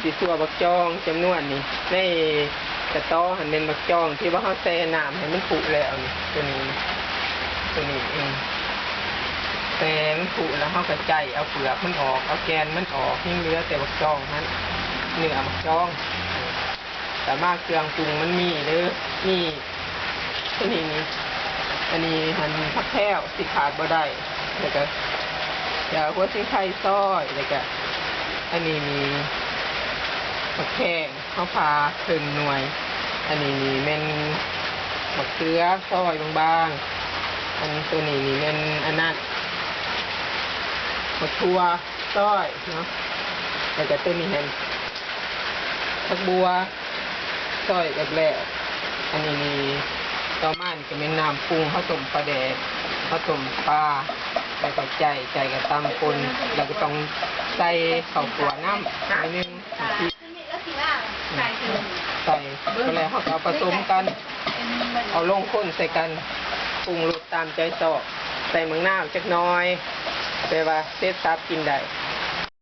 ຊິຊົ່ວບັກຈອງຈຳນວນນີ້ ໃນກະຕໍຫັ້ນແມ່ນບັກຈອງທີ່ວ່າເຮົາແຊ່ນ້ຳໃຫ້ມັນພຸແລ້ວນີ້ ຕົວນີ້ ຕົວນີ້ເອງ ແຊ່ມັນພຸແລ້ວເຮົາກໍໄຈເອົາເປືອກມັນອອກ ເອົາແກ່ນມັນອອກ ຍັງເຫຼືອແຕ່ບັກຈອງຫັ້ນ ເນື້ອບັກຈອງ. ແລ້ວມາເຄື່ອງປຸງມັນມີເດີ ມີ ອັນນີ້ນີ້ ອັນນີ້ຫັ້ນຜັກແພ້ວທີ່ຂາດບໍ່ໄດ້ ແລ້ວກະ ກະຫົວສີໄຄຊອຍ ແລ້ວກະ ອັນນີ້ນີ້ໝາກແຂ້ງເຮົາຜ່າເຄິ່ງໜ່ວຍ ອັນນີ້ນີ້ແມ່ນໝາກເຂືອຊອຍບາງໆ ອັນຕົວນີ້ນີ້ແມ່ນອັນນັ້ນ ໝາກຖົ່ວ ຊອຍເນາະ ແລ້ວກະຕົວນີ້ຫັ້ນ ຜັກບົ່ວຊອຍແຫຼບໆ ອັນນີ້ນີ້ ຕໍ່ມານີ້ກະແມ່ນນ້ຳປຸງ ເຮົາຕົ້ມປາແດກ ເຮົາຕົ້ມປາ ແລ້ວກະໄຈ ໄຈກະຕຳປົ່ນ ແລ້ວກະຕ້ອງໃສ່ເຂົ້າຂົ້ວນຳໜ້ອຍໜຶ່ງ ໃສ່ ແລ້ວເຮົາກະເອົາປະສົມກັນ ເອົາລົງຄົນໃສ່ກັນ ປຸງລົດຕາມໃຈຊອບ ໃສ່ໝາກນາວຈັກໜ່ອຍ ແປວ່າເສັດສັບກິນໄດ້.